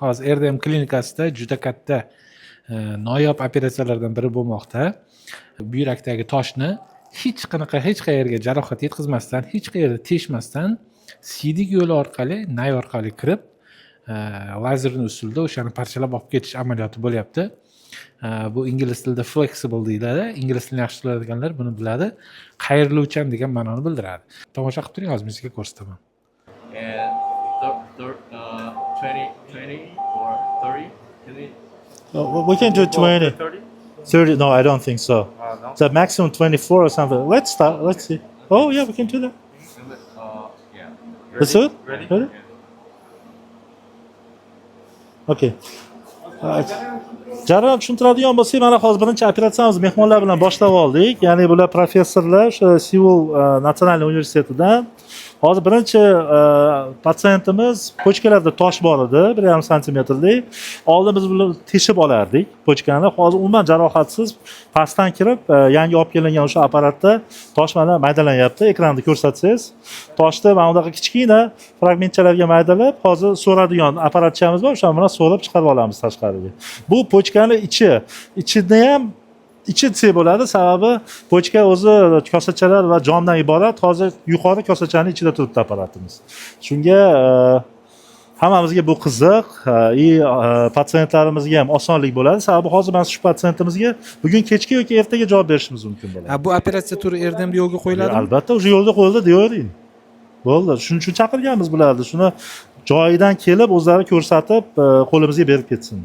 Hozir RDM klinikasida juda katta noyob operatsiyalardan biri bo'lmoqda. Buyrakdagi toshni hech qanaqa, hech qayerga jarohat yetkazmasdan, hech qayerda teshmasdan, siydik yo'li orqali, nay orqali kirib, lazerni usulda o'shani parchalab olib ketish amaliyoti bo'lyapti. Bu ingliz tilida flexible deyiladi. Ingliz tilini yaxshi biladiganlar buni biladi. Qayriluvchan degan ma'noni bildiradi. Tomosha qilib turing, hozir men sizga ko'rsataman. And 20, 20 or 30? Can we? We can do 20. 30? 30, no, I don't think so. No. The maximum 24 or something. Let's start. Let's see. Oh, yeah, we can do that. Yeah. Let's do it? Ready? Ready? Yeah. Okay. Jarayon tushuntiradigan bo'lsak, mana hozir birinchi operatsiyamizni mehmonlar bilan boshlab oldik. Ya'ni bular professorlar o'sha Seul Национальный universitetidan. Hozir birinchi patsientimiz почка larda tosh bor edi, 1,5 santimetrlik. Oldin biz buni teshib olardik почка ni. Hozir umuman jarohatsiz pastdan kirib, yangi olib kelingan o'sha apparatda tosh mana maydalanyapti. Ekranda ko'rsatsangiz, toshni mana bunaqa kichkina fragmentchalarga maydalab, hozir so'radigan apparatchamiz bor, o'sha bilan so'rib chiqarib olamiz tashqariga. Bu почка ni ichi, ichida ham ichi desak bo'ladi, sababi почка o'zi kosachalar va jondan iborat. Hozir yuqori kosachani ichida turibdi apparatimiz. Shunga hammamizga bu qiziq и patsientlarimizga ham osonlik bo'ladi. Sababi hozir mana shu patsientimizga bugun kechki yoki ertaga javob berishimiz mumkin bo'ladi. Ha, bu operatsiya turi RDMda yo'lga qo'yiladimi? Albatta, уже yo'lda qo'yildi deyavering. Bo'ldi. Shuning uchun chaqirganmiz bularni. Shuni joyidan kelib o'zlari ko'rsatib, qo'limizga berib ketsin.